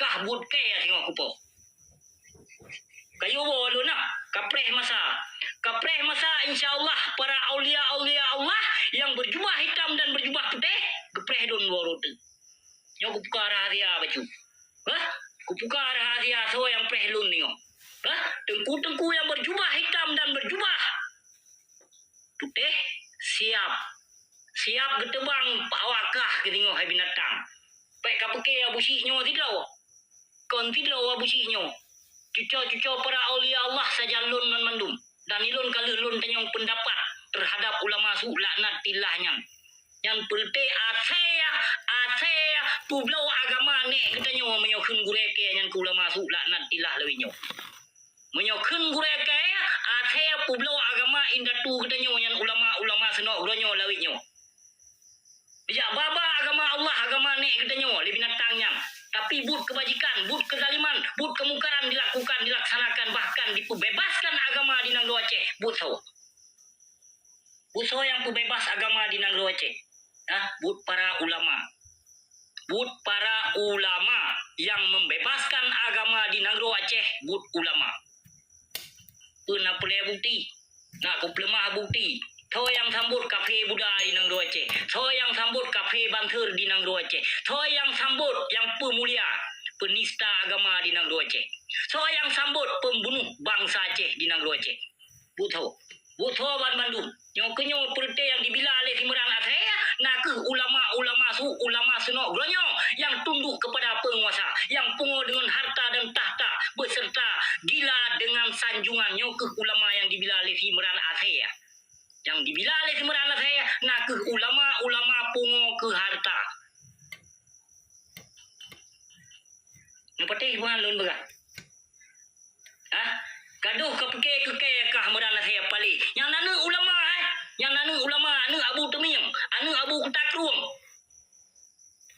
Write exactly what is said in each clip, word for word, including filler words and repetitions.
Kah buet kèe singoh kupoh. Kayue woe lôn na, kapreh masa. Kapreh masa, insya Allah, para aulia-aulia Allah nyang berjubah hitam dan berjubah putéh, geupreh lôn woe rot. Nyoe kupuka rahasia bacut. Hah? Kupuka rahasia soe nyang preh lôn nyoe. Hah? Teungku-teungku nyang berjubah hitam dan berjubah putéh, siap. Siap geuteubang awak kah geutingoh hai binatang. Bèk kapike Abu Syik nyoe sidroe. Kon sidroe Abu Syik nyoe. Cuco-cuco para aulia Allah sajan lôn ngon mandum. Dan ilôn ka lheueh lôn tanyong peundapat teuhadap ulama su' laknatillah nyan. Nyan peureute asèe, asèe peubloe agama nèk geutanyoe meunyoe kheun gurèe kèe nyan keu ulama su' laknatillah lawét nyoe. Meunyoe kheun gurèe kèe, asèe peubloe agama indatu geutanyoe nyan ulama-ulama seunok geutanyoe lawét nyoe. Dijak baba agama Allah, agama nèk geutanyoe lé binatang nyan. Tapi buet keubajikan, buet keuzaliman, buet keumungkaran dilakukan, dilaksanakan, bahkan dipeubebaskan agama di nanggroe Aceh. Buet soe? Buet soe nyang peubebas agama di nanggroe Aceh? Hah? Buet para ulama. Buet para ulama nyang membebaskan agama di nanggroe Aceh, buet ulama. Peue na peureulèe bukeuti? Na kupeuleumah bukeuti. Soe nyang sambot kafé Buddha di nanggroe Aceh? Soe nyang sambot kafé Banser di nanggroe Aceh? Soe nyang sambot nyang peumulia, peunista agama di nanggroe Aceh? Soe nyang sambot peumbunoh bansa Aceh di nanggroe Aceh? Buet soe? Buet soe banmandum? Nyoe keuh nyoe peureute nyang dibila lé simeuran asèe, na kheueh ulama-ulama su', ulama seunok geutanyoe nyang tunduk keupada peunguasa, nyang pungo deungon harta dan takhta, beuseurta gila deungon sanjungan. Nyoe kheueh ulama nyang dibila lé simeuran asèe. Nyang dibila lé simeuran asèe na kheueh ulama-ulama pungo keu harta. Neupatéh ban lôn peugah. Hah? Gadôh kapike keu kèe kah meuran asèe palé. Nyang na neuk ulama, eh? Nyang na neuk ulama, aneuk Abu Teumieng, aneuk Abu Kuta Krueng.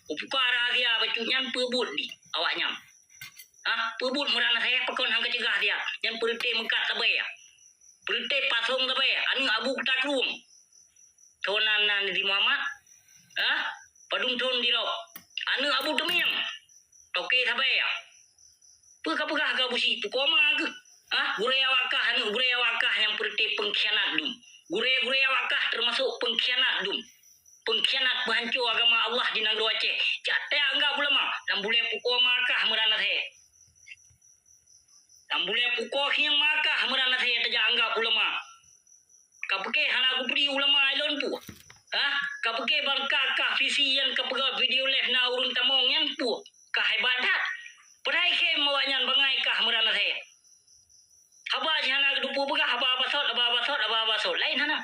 Kupuka rahasia bacut nyan, peue buet di awak nyan. Hah? Peue buet meuran asèe, pakon han kaceugah siat? Nyan peureute meukat sabe. Peureute pasong sabe, aneuk Abu Kuta Krueng. Thon nan, nan di Muhammad. Hah? Padum thon di Rob. Aneuk Abu Teumieng. Toke sabe. Peue kapeugah keu Abu Syik, pukoe ma keuh? Hah? Gurèe awak kah, aneuk gurèe awak kah nyang peureute peungkhianat dum. Gurèe-gurèe awak kah teumasok peungkhianat dum. Peungkhianat peuhanco agama Allah di nanggroe Aceh. Jak teuanggab ulama, lam bulèe pukoe ma kah meuran asèe. Lam bulèe pukoe khieng ma kah meuran asèe tajak anggab ulama. Kapike hana kupeuri ulama ilôn peue? Hah? Kapike ban kah, kah visi nyang kapeugah video live na ureueng tamong nyan peue? Kah hebat that. Padahai khém awak nyan bangai kah meuran asèe. Haba jih hana geuteupeue peugah, haba basot, haba basot, haba basot. Laén hana.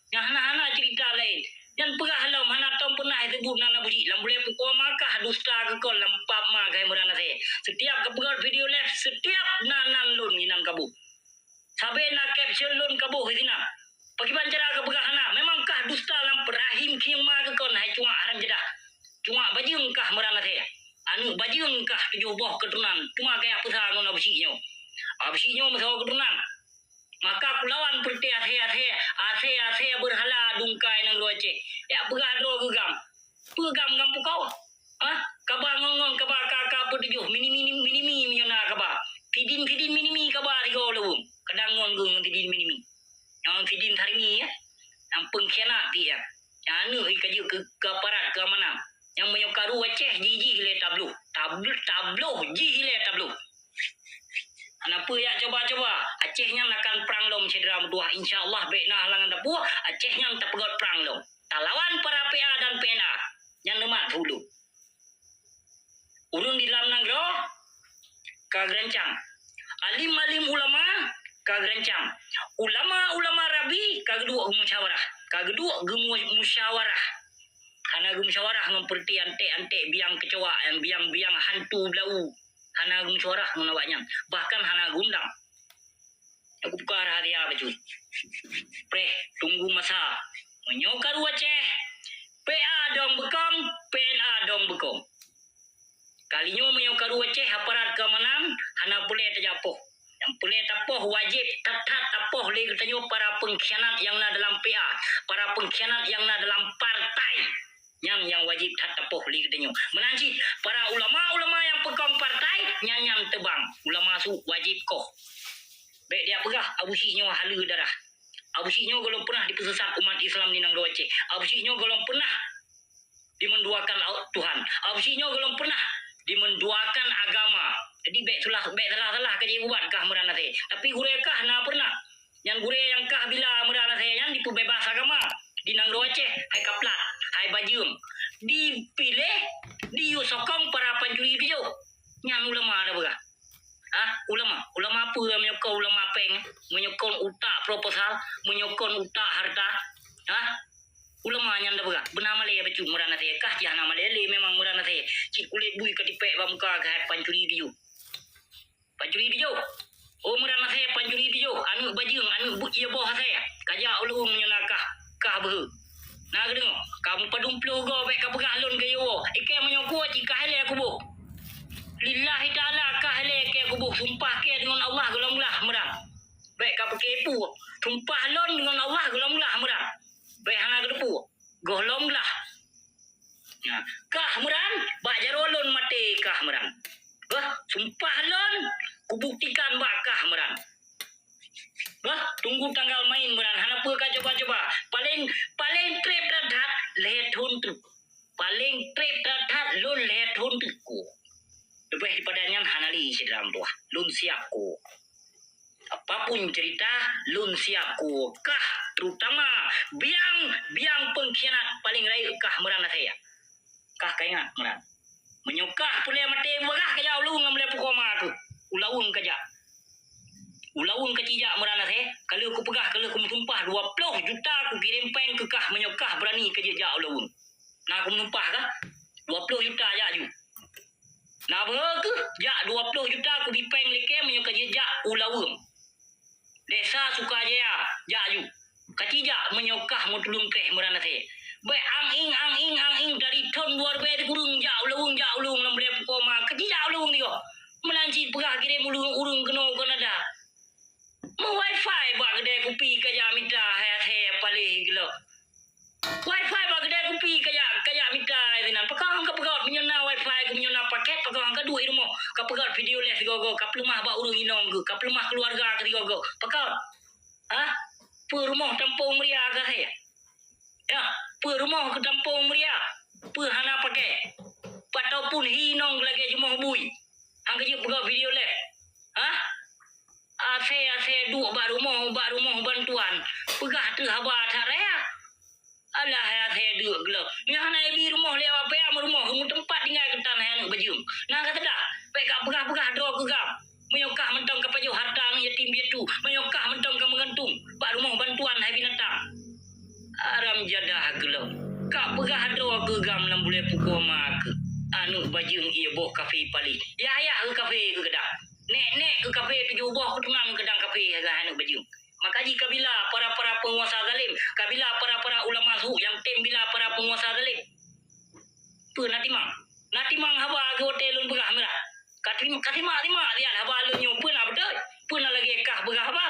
Nyang hana-hana ceurita laén. Nyan peugah lom hana tom peunah jiseubut nan Abu Syik. Lam bulèe pukoe ma kah dusta keu kon lam pap ma kah meuran asèe. Setiap kapeugah video live, setiap nan, nan lôn inan kabu. Sabe na caption lôn kaboh sinan. Pakiban cara kapeugah hana? Memang kah dusta lam rahim khieng ma keu kon, hai cuak haram jadah. Cuak bajeueng kah meuran asèe. Aneuk bajeueng kah tujoh boh keuturonan. Cuma kajak peusa ngon Abu Syik nyoe. Abu Syik nyoe meusaboh keuturonan. Maka kulawan peureute asèe-asèe, asèe-asèe beurhala dungkai nanggroe Aceh. Jak peugah droe keu gam. Peue gam, gam pukoe? Hah? Kaba ngon-ngon kaba ka, ka peutujoh, mini-mini, mini-mi meunyoe na kaba. Sidin-sidin mini-mi kaba sigoe leuweung. Kadang ngon geuh ngon sidin mini-mi. Nyang sidin sarimi, ya. Nyang peungkhianat pih, ya. Nyang aneuk ka jeuet keu, keu aparat keamanan. Nyang meunyoe karu Aceh jih-jih lé tabloh. Tabl-, tabloh jih lé tabloh. Hana peue jak cuba-cuba. Aceh nyan akan prang lom syedara meutuwah. Insya Allah bèk na halangan teupeu. Aceh nyan tapeugöt prang lom. Talawan para P A dan P N A. Nyan neumat hulu. Ureueng di lam nanggroe ka geurancang. Alim-alim ulama ka geurancang. Ulama-ulama rabi ka geuduek geumusyawarah. Ka geuduek geumu-, musyawarah. Hana geumusyawarah ngon peureute antek-antek biang keucoa, biang-biang hantu blau. Hana geumusyawarah ngon awaknyan. Bahkan hana geuundang. Aku buka rahasia bacut. Preh, tunggu masa. Meunyoe karu Aceh, P A dong beukong, P N A dong beukong. Kali nyoe meunyoe karu Aceh aparat keamanan hana peureulèe tajak poh. Nyang peureulèe tapoh wajéb that-that tapoh lé geutanyoe para pengkhianat nyang na dalam P A, para pengkhianat nyang na dalam partai. Nyan nyang wajéb that tapoh lé geutanyoe. Meunan cit, para ulama-ulama nyang peukong partai, nyan-nyan teubang. Ulama su wajéb koh. Bék dia peugah Abusyik nyoe haleue darah. Abusyik nyoe gohlom peunah dipeusesat umat Islam di nanggroe Aceh. Abusyik nyoe gohlom peunah dimeuduakan Tuhan. Abusyik nyoe gohlom peunah dimeuduakan agama. Jadi bék salah, bék salah-salah ka jibuet kah meunan asèe. Tapi gurèe kah na peunah. Nyan gurèe nyang kah bila meunan asèe nyan dipeubeubaih agama di nanggroe Aceh, hai kaplat, hai bajeueng. Dipiléh, diyue sokong para pancuri pijoh. Nyan ulama dah peugah. Hah? Ulama? Ulama peue meunyoe kon ulama péng? Meunyoe kon utak proposal, meunyoe kon utak harta? Hah? Ulama nyan dah peugah. Beuna malèe bacut meunan asèe. Kah cit hana malèe lé memang meunan asèe. Cit kulét bui ka tipék bak muka kah hai pancuri pijoh. Pancuri pijoh. Oh, meunan asèe pancuri pijoh. Aneuk bajeueng, aneuk buet ié boh asèe. Kajak ulôn meunyoe na kah, kah beuhe. Na geudeungoe, kamoe padum ploh goe bék kapeugah lôn keu yue woe. Ikèe meunyoe kuwoe cit kah ilèe kuboh. Lillahi ta'ala kah ilèe ikèe kuboh. Sumpah kèe deungon Allah gohlom glah meunan. Bék kapeukeue peue. Sumpah lôn deungon Allah gohlom glah meunan. Bék hana geuteupeue. Gohlom glah. Nah, kah meunan, bak jaroe lôn maté kah meunan. Beuh, sumpah lôn, kubuktikan bak kah meunan. Beuh, tunggu tanggal main meunan, hana peue kacoba-coba. Paléng, paléng trép that-that, lhèe thôn teuk. Paléng trép that-that, lôn lhèe thôn teuk. Leubèh daripada nyan hana lé syedara meutuwah. Lôn siap kok. Apapun cerita, lôn siap kok. Kah, terutama biang, biang pengkhianat paléng rayeuk kah meunan asèe. Kah kaingat meunan. Meunyoe kah peureulèe maté beurah kajak ulôn ngon meulèe pukoma keuh. Ulaweueng kajak. Ulaweueng kacijak meunan asèe, ka lheueh kupeugah, ka lheueh kumeusumpah dua ploh juta kukirém péng keu kah meunyoe kah beurani kajak jak ulaweueng. Na kumeusumpah kah? Dua ploh juta jak ju. Na beuhe keuh jak dua ploh juta kubi péng lé kèe meunyoe kajijak ulaweueng. Desa Sukajaya, jak ju. Kacijak meunyoe kah meutulông trép meunan asèe. Bék ang-ing, ang-ing, ang-ing dari thôn dua ribèe sikureueng jak ulaweueng, jak ulaweueng lam bulèe pukoma. Kacijak ulaweueng tigoe. Meunan cit peugah kirém ulaweueng ureueng keunoe Kanada. Meu wifi bak keudè kupi kajak mita hai asèe paléh geuloh. Wifi bak keudè kupi kajak, kajak mita sinan. Pakon kapeugöt meunyoe na wifi, meunyoe na paket, pakon kaduek i rumoh. Kapeugöt video lé sigoe-goe, kapeuleumah bak ureueng inong keuh, kapeuleumah keuluwarga keuh sigoe-goe. Pakon? Hah? Peue rumoh tampông meuria keu asèe? Ya, peue rumoh keu tampông meuria? Peue hana paket? Ataupun hi inong lagèe jumoh bui? Han keuh jeuet peugöt video lé. Hah? Asèe-asèe duek bak rumoh, bak rumoh bantuan. Peugah teuh haba that raya. Alah, hai asèe duek geuloh. Nyoe hana ibi rumoh lé awak paya meurumoh, rumoh teumpat tinggai keutan hai aneuk bajeueng. Na ka teudah, bèk kapeugah-peugah droe keu gam. Meunyoe kah mantong kapajoh hareuta aneuk yatim piatu, meunyoe kah mantong kameugantung bak rumoh bantuan hai binatang. Haram jadah geuloh. Kapeugah droe keu gam lam bulèe pukoma keuh. Aneuk bajeueng ié boh kafé paléh. Yah-yah keu kafé keu gadang. Nèk-nèk keu kafé tujoh boh keutunang gadang kafé hai aneuk bajeueng. Maka jih kabila para-para peunguasa zalim, kabila para-para ulama su nyang tem bila para peunguasa zalim. Peue na timang? Na timang haba geuh watèe lôn peugah meunan. Ka tim-, ka simak-simak siat haba lôn nyoe peue na beutôi? Peue na lagèe kah peugah haba?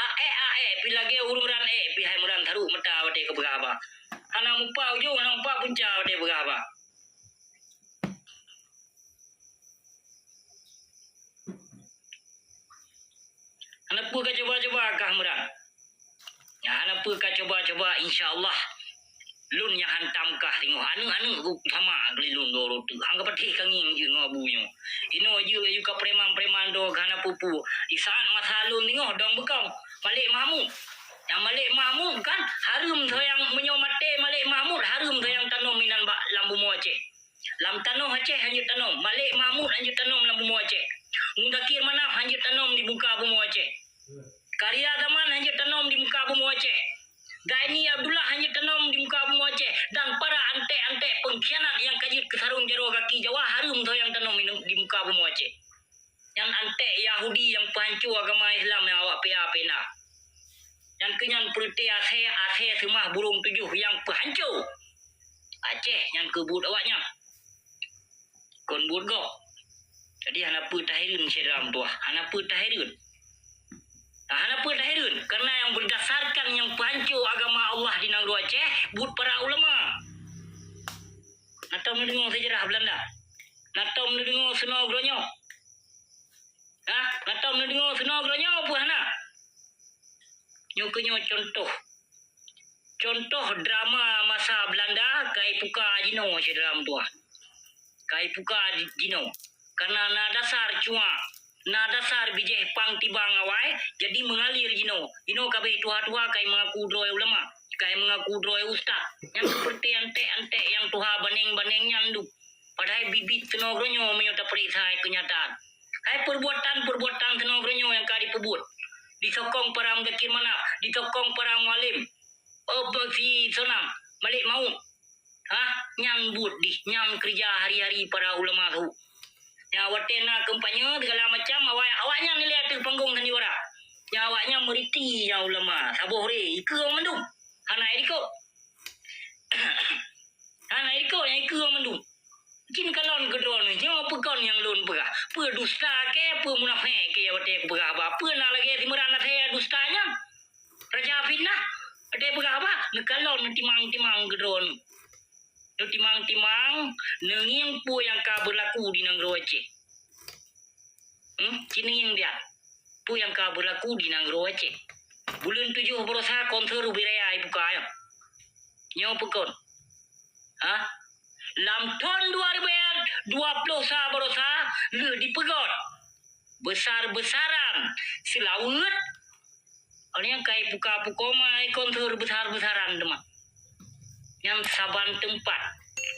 Aèk, aèk, pih lagèe ureueng ran èk, pih hai meunan sarok mata watèe kapeugah haba. Hana mupa ujông, hana mupa punca watèe peugah haba. Hana peue kacoba-coba kah meunan. Hana peue kacoba-coba, insya Allah. Lôn nyang hantam kah singoh. Aneuk-aneuk sama lé lôn dua reutôh. Hana patéh kangieng jeuet ngon bu nyoe. Inoe jeuet aju ka preman-preman droe kah hana peue-peue. Di saat masa lôn singoh dong beukong. Malik Mahmud. Nyang Malik Mahmud kan hareuem soe nyang meunyoe maté Malik Mahmud hareuem soe nyang tanom inan bak lam bumoe Aceh. Lam tanoh Aceh hanjeuet tanom, Malik Mahmud hanjeuet tanom lam bumoe Aceh. Mudakir Manaf hanjeuet tanom di muka bumoe Aceh. Karya Zaman hanjeuet tanom di muka bumoe Aceh. Zaini Abdullah hanjeuet tanom di muka bumoe Aceh. Dan para antek-antek pengkhianat nyang ka jeuet keu sarong jaroe gaki Jawa hareuem soe nyang tanom di muka bumoe Aceh. Nyan antek Yahudi nyang peuhanco agama Islam nyang awak pia pena. Nyan keuh nyan peureuté asèe, asèe seumah burông tujoh nyang peuhanco Aceh nyan keu buet awaknyan. Kon buet gob. Jadi hana peue tahireuen syedara meutuwah, hana peue tahireuen. Nah, hana peue tahireuen, karena nyang berdasarkan nyang peuhanco agama Allah di nanggroe Aceh, buet para ulama. Na tom neudeungoe seujarah Beulanda? Na tom neudeungoe seunoe geuronyoe? Ha? Na tom neudeungoe seunoe geuronyoe peue hana? Nyoe keuh nyoe contoh. Contoh drama masa Beulanda ka ipuka jinoe syedara meutuah. Ka ipuka jinoe. Karena na dasar cuma, na dasar bijéh pang tibang awai, jadi meungalir jinoe. Jinoe ka abéh tuha-tuha ka imeungaku droe ulama, ka imeungaku droe ustaz. Nyang seperti anték-anték nyang tuha baneng-baneng nyan dum. Padahai biet-biet seunoe geuronyoe meunyoe tapeuriksa hai keunyataan. Hai peurbuatan-peurbuatan seunoe geuronyoe nyang ka jipeubuet. Disokong para muzakir manaf, disokong para mualim. Oh, si Sonang, Malik Maut. Ha? Nyan buet dih, nyan keureuja hari-hari para ulama su. Nyang watée na kampanye segala macam, awak, awak nyan ilée ateueh panggong sandiwara. Nyang awak nyan meuriti nyang ulama, saboh re, ikeue mandum. Hana ikot. Hana ikot nyang ikeue mandum. Cit kalon keu droeneuh, nyoe peue kon nyang lôn peugah. Peue dusta keu, peue munafék keu, watée kupeugah haba. Peue na lagée si Imran Nasir dusta nyan? Raja fitnah. Watée peugah haba, neukalon neutimang-timang keu droeneuh. Neutimang-timang, neungieng peue nyang ka beulaku di nanggroe Aceh. Hmm, cit neungieng diat. Peue nyang ka beulaku di nanggroe Aceh. Buleuen tujoh baroesa konser ubé raya ibuka nyoe. Nyoe peue kon? Ha? Lam thon dua ribèe dua ploh sa baroesa lheueh dipeugöt besar-besaran seulaweuet. Awak nyan ka ipuka-puka ma ikon seueur beusar-beusaran teuma. Nyan saban teumpat.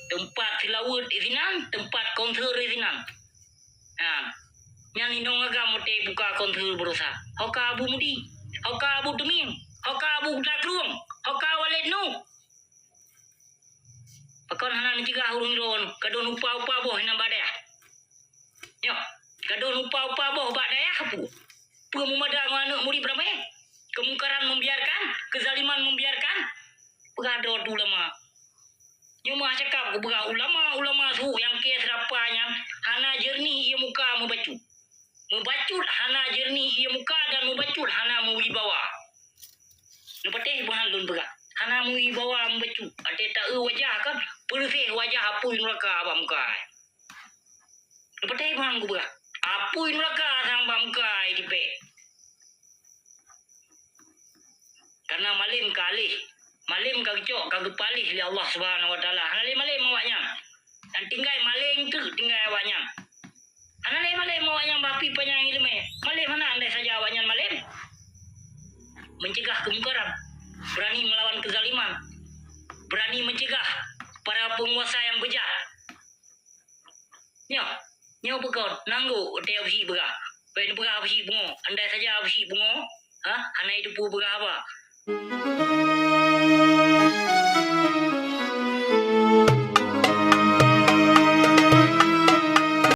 Teumpat seulaweuet isinan, teumpat konser isinan. Ha. Nyan inong agam watée ipuka konser baroesa. Ho ka Abu Mudi, ho ka Abu Teumim, ho ka Abu Kuta Krueng, ho ka Waled Nu. Pakon hana neucegah ureuëng droe nyoe, gadôh neupa-upa boh inan bak dayah. Nyoe, gadôh neupa-upa boh bak dayah peue? Peue meumada ngon aneuëk murit ramé? Keumungkaran membiarkan, keuzaliman membiarkan. Peugah droe ulama. Nyoe meuah cakap kupeugah ulama-ulama su nyang keu seurapa nyan hana jeureunih ié muka meubacut. Meubacut hana jeureunih ié muka dan meubacut hana meuwibawa. Neupatéh peue nyang lôn peugah. Hana meuwibawa meubacut. Até taeu wajah kan, peureuséh wajah apui nuraka bak muka. Neupatéh peue nyang kupeugah. Apui nuraka sang bak muka jipék. Karena malem ka aléh. Malem ka geucok, ka geupaléh lé Allah Subhanahu Wa Taala. Hana lé malem awak nyan. Nyang tinggai maleng teuk tinggai awak nyan. Hana lé malem awak nyan bak api panyang ileumé. Malem hana andai saja awak nyan malem. Mencegah keumungkaran, berani melawan kezaliman, berani mencegah para penguasa yang bejat. Nyoe, nyoe peue kon, nanggo teuh Abusyik peugah. Bèk neupeugah Abusyik pungo, andai saja Abusyik pungo, ha, hana jiteupeue peugah haba.